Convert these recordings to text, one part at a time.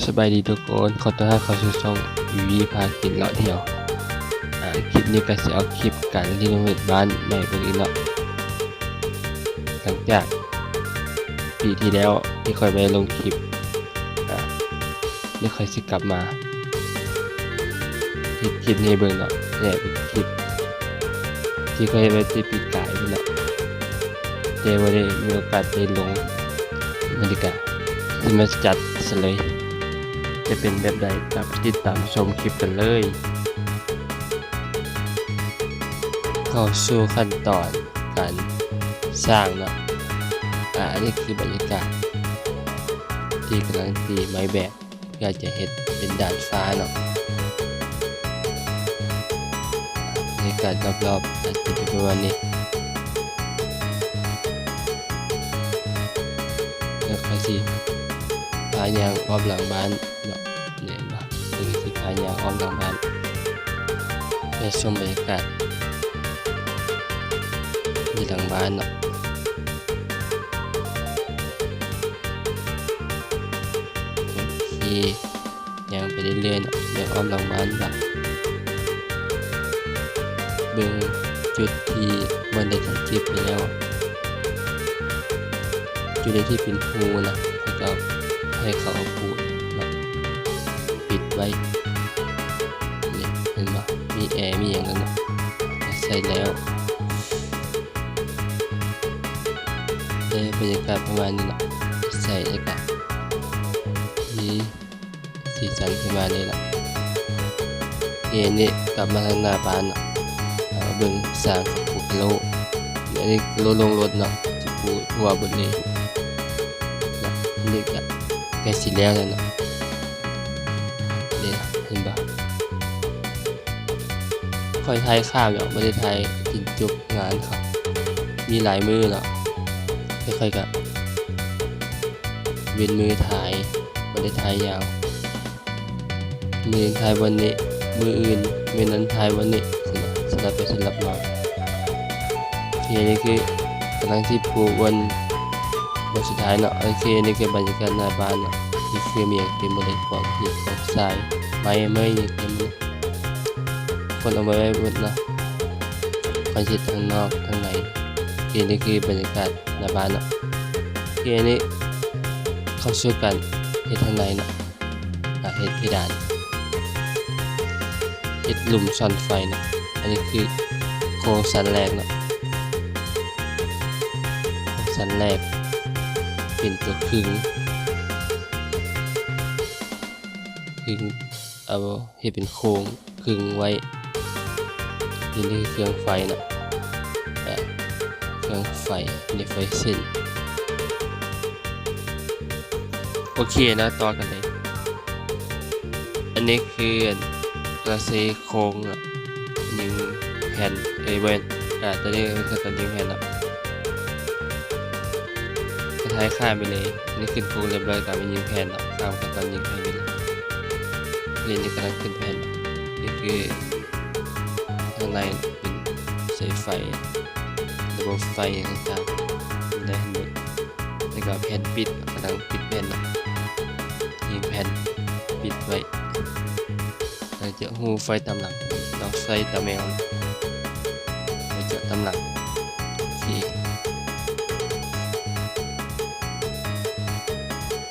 ສະບາຍດີທຸກຄົນ, ຂໍຕ້ອນຮັບເຂົ້າສູ່ຊ່ອງ ວີວີ ພາກິນເລາະທ່ຽວ. ອາ ຄລິບນີ້ກໍຊິເອົາຄລິບການຣີໂນເວດບ້ານໃໝ່ເບິ່ງອີກເນາະ. ຫຼັງຈາກປີທີ່ແລ້ວທີ່ຂ້ອຍບໍ່ໄດ້ລົງຄລິບ ອາ ນີ້ຂ້ອຍຊິກັບມາເຮັດຄລິບນີ້ໃຫ້ເບິ່ງເນາະ. ນີ້ເປັນຄລິບທີ່ຂ້ອຍເຮັດໄວ້ແຕ່ປີກາຍພຸ້ນເນາະ ແຕ່ບໍ່ໄດ້ມີໂອກາດໄດ້ລົງ. ມື້ນີ້ກະຊິມາຈັດຊະເລີຍ, ຈະເປັນແບບໃດ ຕາມໄປຕິດຕາມຊົມຄລິບກັນເລີຍ. ເຂົ້າສູ່ຂັ້ນຕອນການສ້າງເນາະ. ອາ ອັນນີ້ຄືບັນຍາກາດທີ່ກຳລັງຕີໄມ້ແບກ ເພື່ອຈະເຮັດເປັນດາດຟ້າເນາະ. ບັນຍາກາດລອບໆ ອາດຈະເປັນປະມານນີ້. ແລ້ວຂ້ອຍຊິພາຍ່າງອ້ອມຫຼັງບ້ານເນາະ, ເຫັນບໍ່? ຂ້ອຍຊິພາຍ່າງອ້ອມຫຼັງບ້ານ ເພື່ອຊົມບັນຍາກາດຢູ່ຫຼັງບ້ານເນາະ. ໂອເຄ ຍ່າງໄປເລື້ອຍໆເນາະ, ຍ່າງອ້ອມຫຼັງບ້ານເນາະ, ເບິ່ງຈຸດທີ່ບໍ່ໄດ້ສັງເກດໄປແລ້ວ, ຈຸດໃດທີ່ເປັນຮູນະ ແລ້ວກໍໃຫ້ເຂົາເອົາປູນມາປິດໄວ້. ນີ້ ເຫັນບໍ່? ມີແອ ມີຫຍັງແລ້ວເນາະ, ໃສ່ແລ້ວ. ໄດ້ບັນຍາກາດປະມານນີ້ເນາະ, ໃສ່ແລ້ວກະມີສີສັນຂຶ້ນມານີ້ເນາະ. ເອ ນີ້ກັບມາທາງໜ້າບ້ານເນາະ, ເອົາເບິ່ງສ້າງຂອງປູກະໂລ. ອັນນີ້ກະໂລລົງລົດເນາະ, ຊິປູທົ່ວເບິດເລີຍເນາະ. ນີ້ກະໃກ້ຊິແລ້ວແລ້ວເນາະ. ນີ້ ເຫັນບໍ່? ຂ້ອຍຖ່າຍຂ້າມເນາະ, ບໍ່ໄດ້ຖ່າຍຈົນຈົບງານເຂົາ. ມີຫຼາຍມື້ເນາະ, ແຕ່ຂ້ອຍກະເວັ້ນມື້ຖ່າຍ, ບໍ່ໄດ້ຖ່າຍຍາວ. ມື້ນີ້ຖ່າຍບ່ອນນີ້, ມື້ອື່ນ ມື້ນັ້ນຖ່າຍບ່ອນນີ້, ສະຫຼັບໄປສະຫຼັບມາ. ໂອເຄ ນີ້ຄືກຳລັງຊິປູບ່ອນ ບ່ອນສຸດທ້າຍເນາະ. ໂອເຄ ນີ້ຄືບັນຍາກາດໜ້າບ້ານເນາະ, ນີ້ຄືມີຫຍັງເຕັມໝົດເລີຍ, ກອງຫີນ ກອງຊາຍ ໄມ້ ໄມ້ຫຍັງເຕັມເລີຍ. ຄົນເອົາໄວ້ໄວ້ໝົດເນາະ, ຂ້ອຍເຮັດທັງນອກທັງໃນ. ໂອເຄ ນີ້ຄືບັນຍາກາດໜ້າບ້ານເນາະ. ໂອເຄ ນີ້ເຂົ້າສູ່ການເຮັດທາງໃນເນາະ, ການເຮັດເພດານ, ເຮັດຫຼຸມຊ່ອນໄຟເນາະ. ອັນນີ້ຄືໂຄງຊັ້ນແລກເນາະ, ໂຄງຊັ້ນແລກເປັນຕົວຄຶງ, ຄຶງ ເອົາເຮັດເປັນໂຄງຄຶງໄວ້. ນີ້ຄືເຄື່ອງໄຟເນາະ, ເຄື່ອງໄຟ ນີ້ໄຟເສັ້ນ. ໂອເຄເນາະ, ຕໍ່ກັນເລີຍ. ອັນນີ້ຄື ກະເຊໂຄງເນາະ, ຍິງແຜ່ນ ເອີຍ ບໍ່ແມ່ນ ອາ ຕົວນີ້ເປັນຂັ້ນຕອນຍິງແຜ່ນເນາະ. ກະຖ່າຍຂ້າມໄປເລີຍ. ອັນນີ້ຂຶ້ນໂຄງຮຽບຮ້ອຍ ກະໄປຍິງແຜ່ນເນາະ, ຂ້າມຂັ້ນຕອນຍິງແຜ່ນໄປເລີຍ. ນີ້ ນີ້ກຳລັງຂຶ້ນແຜ່ນ. ນີ້ຄືທາງໃນເປັນສາຍໄຟ ລະບົບໄຟຫຍັງຕ່າງໆ ໄດ້ເຫັນເບິດ. ແລ້ວກະແຜ່ນປິດ, ກຳລັງປິດແຜ່ນເນາະ, ຍິງແຜ່ນປິດໄວ້. ແລ້ວຈະຮູໄຟຕາມຫຼັງ, ເນາະ ໄຟຕາແມວ, ແລ້ວຈະຕາມຫຼັງ. ໂອເຄ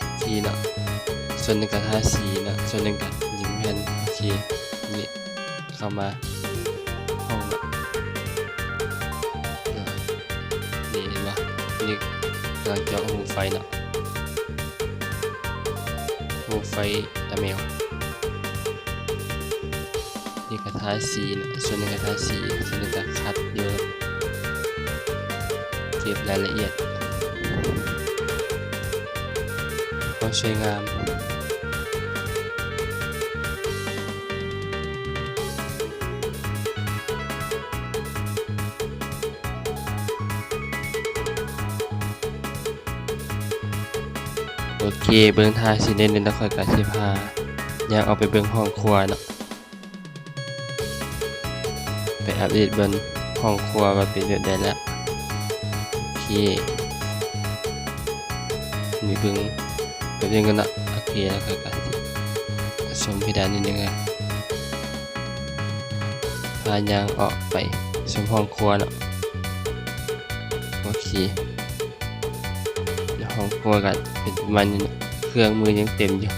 ໂອເຄເນາະ, ສ່ວນໜຶ່ງກະທາສີເນາະ, ສ່ວນໜຶ່ງກະຍິງແຜ່ນ. ໂອເຄ ນີ້ເຂົ້າມາຫ້ອງເນາະ. ອາ ນີ້ເຫັນບໍ່? ນີ້ກຳລັງຈອກຮູໄຟເນາະ, ຮູໄຟຕາແມວ. ນີ້ກະທາສີເນາະ, ສ່ວນໜຶ່ງກະທາສີ, ສ່ວນໜຶ່ງກະຂັດຢູ່, ເກັບລາຍລະອຽດ ຄວາມສວຍງາມ. ໂອເຄ ເບິ່ງທ່າຊິແນ່ນອນແລ້ວ ຂ້ອຍກະຊິພາຍ່າງອອກໄປເບິ່ງຫ້ອງຄົວເນາະ, ໄປອັບເດດເບິ່ງຫ້ອງຄົວວ່າເປັນແບບໃດລະ. ໂອເຄ ນີ້ເບິ່ງແປັບໜຶ່ງກ່ອນເນາະ. ໂອເຄ ແລ້ວຂ້ອຍກະຊິ ຊົມເພດານນິດໜຶ່ງນະ ພາຍ່າງອອກໄປຊົມຫ້ອງຄົວເນາະ. ໂອເຄ ຫ້ອງຄົວກໍເປັນປະມານນີ້ເນາະ ເຄື່ອງມືຍັງເຕັມຢູ່.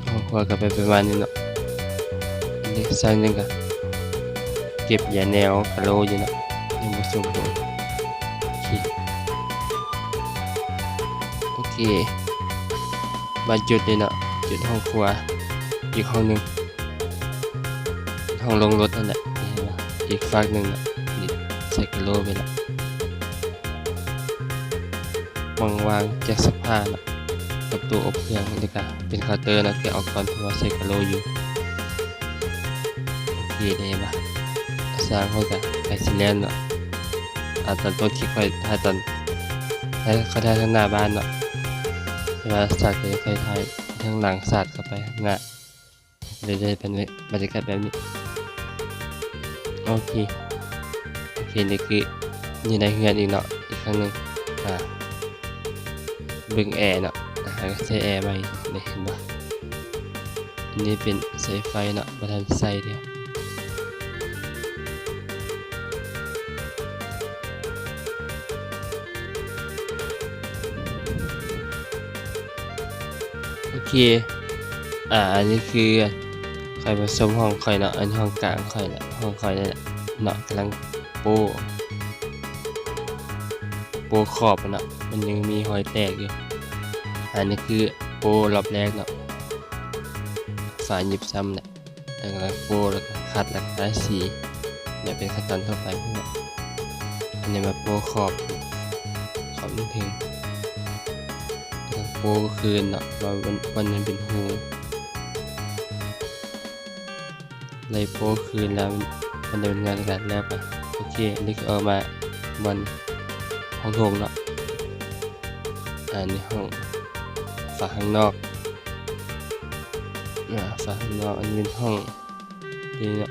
ໂອເຄ ຫ້ອງຄົວກໍເປັນປະມານນີ້ເນາະ. ອັນນີ້ຊັ້ນໜຶ່ງກໍເກັບຢາແນວກະໂຫຼຢູ່ເນາະ ຍັງບໍ່ສົມບູນ. ໂອເຄ ໂອເຄ ມາຈຸດນີ້ເນາະ ຈຸດຫ້ອງຄົວ ອີກຫ້ອງໜຶ່ງ ຫ້ອງລົງລົດຫັ້ນແຫຼະ ເຫັນບໍ່ ອີກຟາກໜຶ່ງເນາະ. ນີ້ໃສ່ກະໂຫຼໄປລະ ໝ່ອງວາງແຈກຊັກຜ້າເນາະ ກັບຕູ້ອົບເຄື່ອງ ແລ້ວກະເປັນເຄົາເຕີເນາະ ແກະອອກກ່ອນ ເພາະວ່າໃສ່ກະໂຫຼຢູ່. ໂອເຄ ໄດ້ບໍ່ ຊ່າງຂ້ອຍກະໃກ້ຊິແລ້ວເນາະ. ອາ ຕອນຕົ້ນຄລິບຂ້ອຍຖ່າຍຕອນ ຂ້ອຍ ຂ້ອຍຖ່າຍທາງໜ້າບ້ານເນາະ ແຕ່ວ່າສາດກໍຄ່ອຍຖ່າຍທາງຫຼັງ ສາດເຂົ້າໄປທາງໜ້າ ເລີຍໄດ້ເປັນບັນຍາກາດແບບນີ້. ໂອເຄ ໂອເຄ ນີ້ຄືຢູ່ໃນເຮືອນອີກເນາະ ອີກຄັ້ງໜຶ່ງ. ອາ ເບິ່ງແອເນາະ ອາ ໃສ່ແອໃໝ່ ນີ້ເຫັນບໍ່ ອັນນີ້ເປັນສາຍໄຟເນາະ ບໍ່ທັນໃສ່ເທື່ອ. ໂອເຄ ອາ ອັນນີ້ຄືຂ້ອຍມາຊົມຫ້ອງຂ້ອຍເນາະ ອັນຫ້ອງກາງຂ້ອຍແຫຼະ ຫ້ອງຂ້ອຍນີ້ແຫຼະເນາະ ກຳລັງໂປ້ ໂປ້ຂອບເນາະ ມັນຍັງມີຮອຍແຕກຢູ່. ອັນນີ້ຄືໂປ້ລອບແລກເນາະ ຝາຢິບຊຳແຫຼະ ແລ້ວກໍໂປ້ ແລ້ວກໍຂັດ ແລ້ວກໍທາສີ ແບບເປັນຂັ້ນຕອນທົ່ວໄປພຸ້ນແຫຼະ. ອັນນີ້ມາໂປ້ຂອບ ຂອບເທິງ ແລ້ວກໍໂປ້ຄືນເນາະ ວ່າມັນ ມັນເປັນຮູ ໄລ່ໂປ້ຄືນແລ້ວ ມັນດຳເນີນງານການແລ້ວໄປ. ໂອເຄ ອັນນີ້ກໍເອົາມາບ່ອນຫ້ອງໂຖງເນາະ ອັນນີ້ຫ້ອງຝາຂ້າງນອກ ອາ ຝາຂ້າງນອກ ອັນນີ້ເປັນຫ້ອງ ນີ້ເນາະ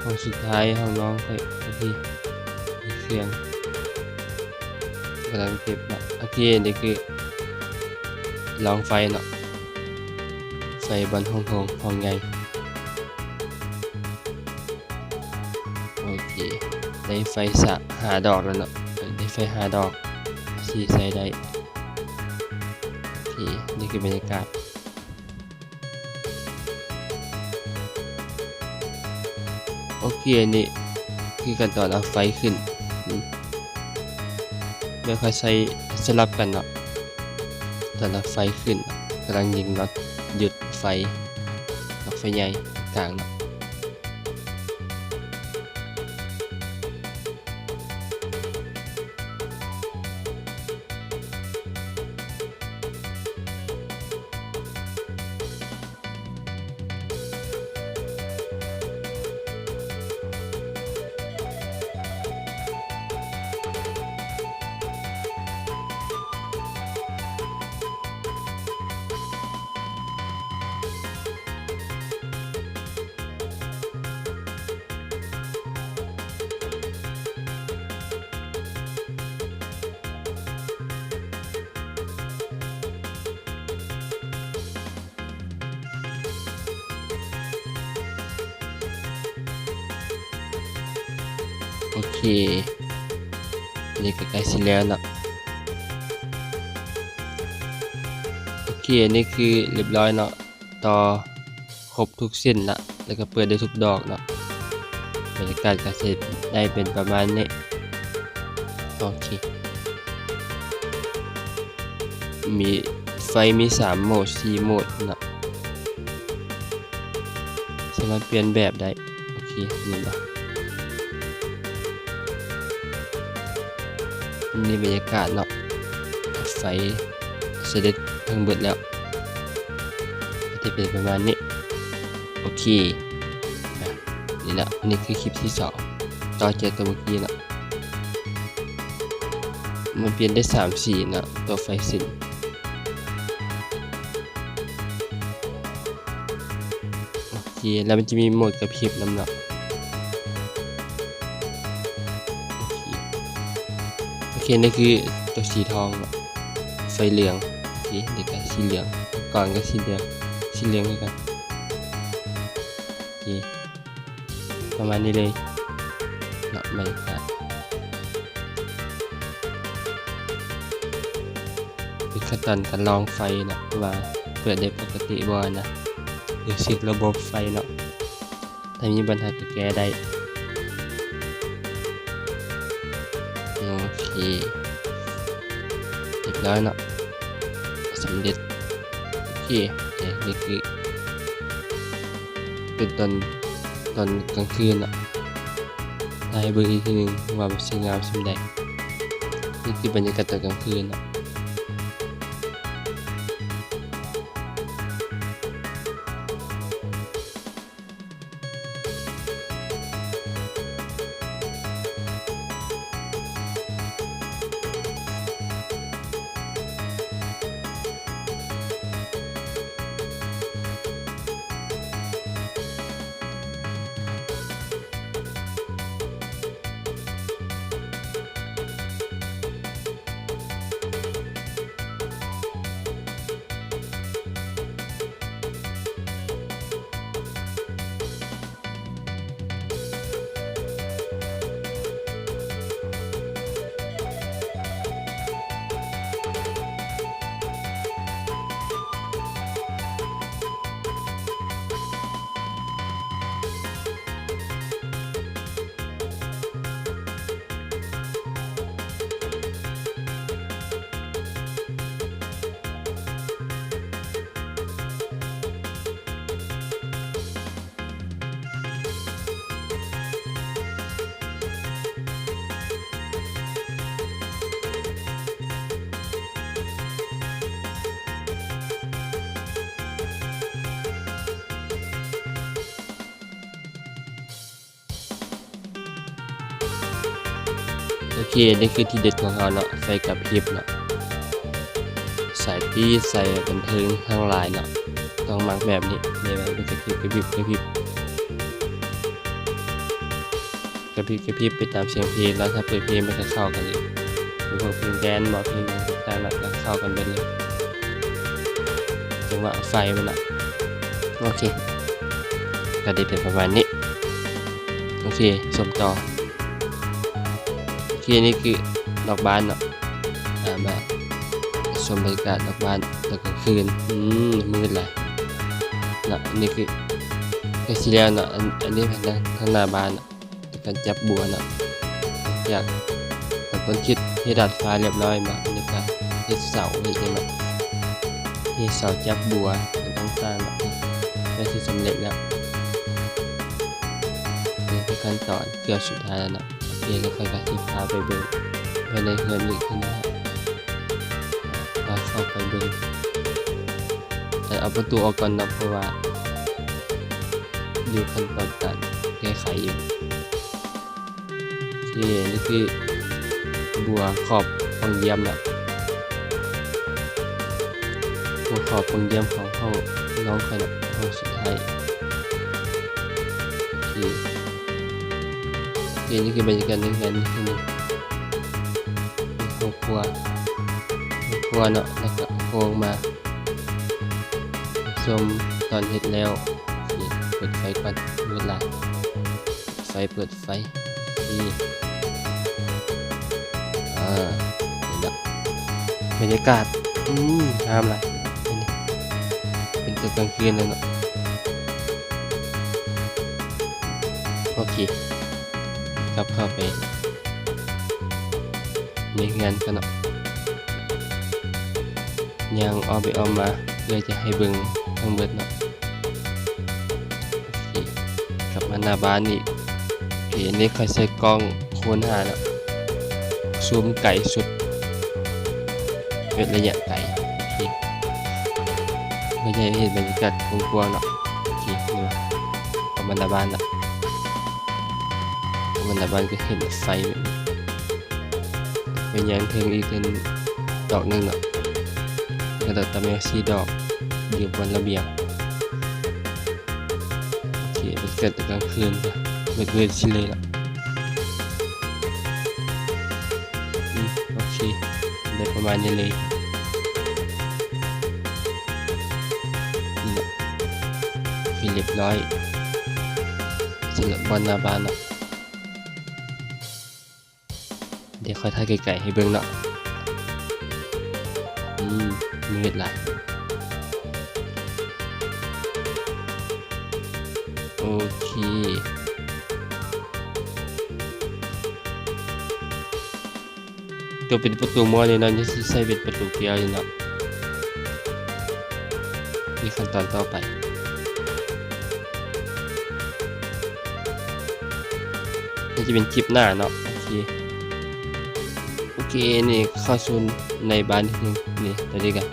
ຫ້ອງສຸດທ້າຍ ຫ້ອງນອນຂ້ອຍ. ໂອເຄ ມີເຄື່ອງກຳລັງເກັບເນາະ. ໂອເຄ ນີ້ຄືລອງໄຟເນາະ ໄຟບ່ອນຫ້ອງໂຖງ ຫ້ອງໃຫຍ່. ໂອເຄ ໄດ້ໄຟສາມ ຫ້າດອກແລ້ວເນາະ ໄດ້ໄຟຫ້າດອກ ສີໃສ່ໄດ້. ໂອເຄ ນີ້ຄືບັນຍາກາດ. ໂອເຄ ອັນນີ້ຄືຂັ້ນຕອນເອົາໄຟຂຶ້ນ ອືມ ແລ້ວຄ່ອຍໃສ່ ສະຫຼັບກັນເນາະ ຕອນເອົາໄຟຂຶ້ນ ກຳລັງຍິງນັອດຢຸດໄຟ ນັອດໄຟໃຫຍ່ກາງເນາະ. ໂອເຄ ນີ້ກໍໃກ້ຊິແລ້ວເນາະ. ໂອເຄ ນີ້ຄືລຽບຮ້ອຍເນາະ ຕໍ່ຄົບທຸກເສັ້ນລະ ແລ້ວກໍເປີດໄດ້ທຸກດອກເນາະ. ບັນຍາກາດກໍຊິໄດ້ເປັນປະມານນີ້. ໂອເຄ ມີ ໄຟມີສາມໂໝດ ສີ່ໂໝດເນາະ ສາມາດປ່ຽນແບບໄດ້. ໂອເຄ ນີ້ເນາະ ນີ້ບັນຍາກາດເນາະ ໄຟສະເດັດທັງເບິດແລ້ວ ກໍຈະເປັນປະມານນີ້. ໂອເຄ ອາ ນີ້ລະ ອັນນີ້ຄືຄລິບທີສອງ ຕໍ່ຈາກຕົວເມື່ອກີ້ເນາະ. ມັນປ່ຽນໄດ້ສາມສີເນາະ ຕົວໄຟເສັ້ນ. ໂອເຄ ແລ້ວມັນຈະມີໂໝດກະພິບນຳເນາະ. ໂອເຄ ໂອເຄ ນີ້ຄືໂຕ ກັບສີທອງເນາະ ໄຟເຫຼືອງ ໂອເຄ ເດັກກະສີເຫຼືອງ ກ່ອນກໍສີເຫຼືອງ ສີເຫຼືອງຄືກັນ ໂອເຄ ປະມານນີ້ເລີຍເນາະ ບັນຍາກາດ ເປັນຂັ້ນຕອນການລອງໄຟເນາະ ວ່າເປີດໄດ້ປົກກະຕິບໍ່ນະ ຫຼືເຊັກລະບົບໄຟເນາະ ຖ້າມີບັນຫາກໍແກ້ໄດ້ ໂອເຄ ຮຽບຮ້ອຍເນາະ ສຳເລັດ ໂອເຄ ນີ້ຄືເປັນຕອນ ຕອນກາງຄືນເນາະ ຖ່າຍໃຫ້ເບິ່ງອີກເທື່ອໜຶ່ງວ່າມັນສວຍງາມສ່ຳໃດ ນີ້ຄືບັນຍາກາດຕອນກາງຄືນເນາະ. ໂອເຄ ນີ້ຄືທີເດັດຂອງເຮົາເນາະ ໄຟກະພິບເນາະ ສາຍຕີ ສາຍບັນເທີງທັງຫຼາຍເນາະ ຕ້ອງມັກແບບນີ້ ນີ້ ມັນກະພິບ ກະພິບ ກະພິບ ກະພິບ ກະພິບໄປຕາມສຽງເພງເນາະ ຖ້າເປີດເພງມັນກະເຂົ້າກັນເລີຍ ຫຼືພວກເພງແດນບໍ ເພງຫຍັງຕ່າງໆເນາະ ກະເຂົ້າກັນເບິດເລີຍ ຈັງຫວະໄຟມັນເນາະ ໂອເຄ ກະໄດ້ເປັນປະມານນີ້ ໂອເຄ ຊົມຕໍ່ ໂອເຄ ນີ້ຄືນອກບ້ານເນາະ ອາ ມາຊົມບັນຍາກາດນອກບ້ານຕອນກາງຄືນ ອືມ ມືດຫຼາຍເນາະ ນີ້ຄືໃກ້ຊິແລ້ວເນາະ ອັນ ອັນນີ້ທາງ ທາງໜ້າບ້ານເນາະ ການຈັບບົວເນາະ ຈາກ ເຮົາຕ້ອງເຮັດ ເຮັດດາດຟ້າລຽບຮ້ອຍເນາະ ອັນນີ້ກະເຮັດເສົາ ເຮັດຫຍັງເນາະ ເຮັດເສົາຈັບບົວຕ່າງໆເນາະ ໃກ້ຊິສຳເລັດແລ້ວ ນີ້ຄືຂັ້ນຕອນເກືອບສຸດທ້າຍແລ້ວເນາະ ໂອເຄ ແລ້ວຂ້ອຍກະຊິພາໄປເບິ່ງພາຍໃນເຮືອນອີກເທື່ອໜຶ່ງເນາະ ພາເຂົ້າໄປເບິ່ງ ແຕ່ເອົາປະຕູອອກກ່ອນເນາະ ເພາະວ່າຢູ່ຂັ້ນຕອນການແກ້ໄຂຢູ່. ໂອເຄ ນີ້ຄືບົວຂອບປ່ອງຢ້ຽມເນາະ ບົວຂອບປ່ອງຢ້ຽມຂອງຫ້ອງນ້ອງຂ້ອຍເນາະ ຫ້ອງສຸດທ້າຍ ໂອເຄ ໂອເຄ ນີ້ຄືບັນຍາກາດໃນເຮືອນ ນີ້ຄືຫ້ອງຄົວ ຫ້ອງຄົວເນາະ ແລ້ວກະໂຄ້ງມາ ຊົມຕອນເຮັດແລ້ວ ໂອເຄ ເປີດໄຟກ່ອນ ມືດຫຼາຍ ໄຟ ເປີດໄຟ ນີ້ ອາ ນີ້ລະ ບັນຍາກາດ ອືມ ງາມຫຼາຍ ອັນນີ້ ເປັນຕອນກາງຄືນແລ້ວເນາະ ໂອເຄ ກັບເຂົ້າໄປໃນເຮືອນກ່ອນເນາະ. ຍ່າງອ້ອມໄປອ້ອມມາ ເພື່ອຈະໃຫ້ເບິ່ງທັງເບິດເນາະ. ໂອເຄ ກັບມາໜ້າບ້ານອີກ. ໂອເຄ ອັນນີ້ຂ້ອຍໃຊ້ກ້ອງຄູນຫ້າເນາະ ຊູມໄກສຸດ ເປັນໄລຍະໄກ. ໂອເຄ ເພື່ອຈະໃຫ້ເຫັນບັນຍາກາດກວ້າງໆເນາະ. ໂອເຄ ນີ້ວ່າ ເຂົ້າມາໜ້າບ້ານລະ ເຂົ້າມາໜ້າບ້ານກໍເຫັນໄຟແບບນີ້. ໄປຍ່າງເທິງອີກເປັນດອກໜຶ່ງເນາະ ກະດອກຕາແມວສີ່ດອກ ຢູ່ບົນລະບຽງ. ໂອເຄ ເປັນເກີດແຕ່ກາງຄືນ ມືດໆຊິເລີຍລະ. ອືມ ໂອເຄ ເປັນ ໄດ້ປະມານນີ້ເລີຍ. ນີ້ແຫຼະ ເປັນທີ່ຮຽບຮ້ອຍສຳລັບບ່ອນໜ້າບ້ານເນາະ. ດຽວຂ້ອຍຖ່າຍໄກໆໃຫ້ເບິ່ງເນາະ. ອືມ ມີເວດຫຼາຍ. ໂອເຄ. ຕົວເປັນປະຕູມ້ວນນີ້ເນາະ, ຍັງຊິໃສ່ເປັນປະຕູແກ້ວຢູ່ເນາະ. ນີ້ຂັ້ນຕອນຕໍ່ໄປ. ນີ້ຈະເປັນຄລິບໜ້າເນາະ. ໂອເຄ ໂອເຄ ນີ້ເຂົ້າສູ່ໃນບ້ານນິດໜຶ່ງ. ນີ້ ຕອນນີ້ກະ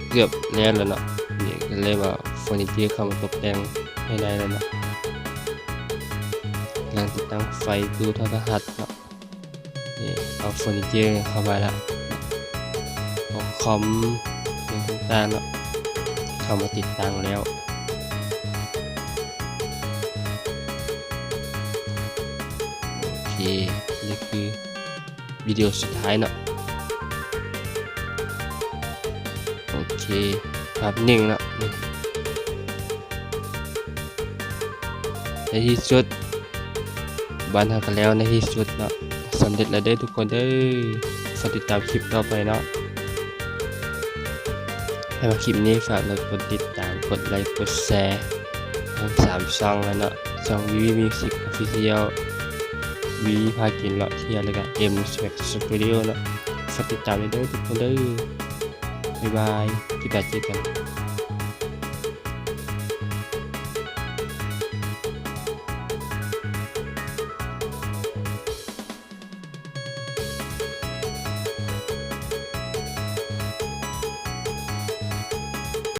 ເກືອບແລ້ວລະເນາະ. ນີ້ກະເລີຍວ່າເຟີນີເຈີເຂົ້າມາຕົບແຕ່ງພາຍໃນແລ້ວເນາະ. ກຳລັງຕິດຕັ້ງໄຟ ຕູ້ໂທລະທັດເນາະ. ນີ້ ເອົາເຟີນີເຈີເຂົ້າມາລະ ເອົາຄອມ ຫຍັງຕ່າງໆເນາະ ເຂົ້າມາຕິດຕັ້ງແລ້ວ. ໂອເຄ ນີ້ຄືວິດີໂອສຸດທ້າຍເນາະ. ໂອເຄ ພາບໜຶ່ງເນາະ. ໃນທີ່ສຸດ ບ້ານເຮົາກະແລ້ວໃນທີ່ສຸດເນາະ. ສຳເລັດແລ້ວເດີທຸກຄົນເດີ. ຝາກຕິດຕາມຄລິບຕໍ່ໄປເນາະ. ໃຫ້ວ່າຄລິບນີ້ ຝາກເລີຍກົດຕິດຕາມ ກົດໄລ ກົດແຊ ທັງສາມຊ່ອງແລ້ວເນາະ. ຊ່ອງ ວີວີມິວສິກ ອອບຟິຊຽວ, ວີວີພາກິນເລາະທ່ຽວ ແລ້ວກະ ເອັມສະແວັກສະຕູດິໂອເນາະ. ຝາກຕິດຕາມເດີທຸກຄົນເດີ. ບາຍບາຍ ຄລິບໜ້າເຈີກັນ.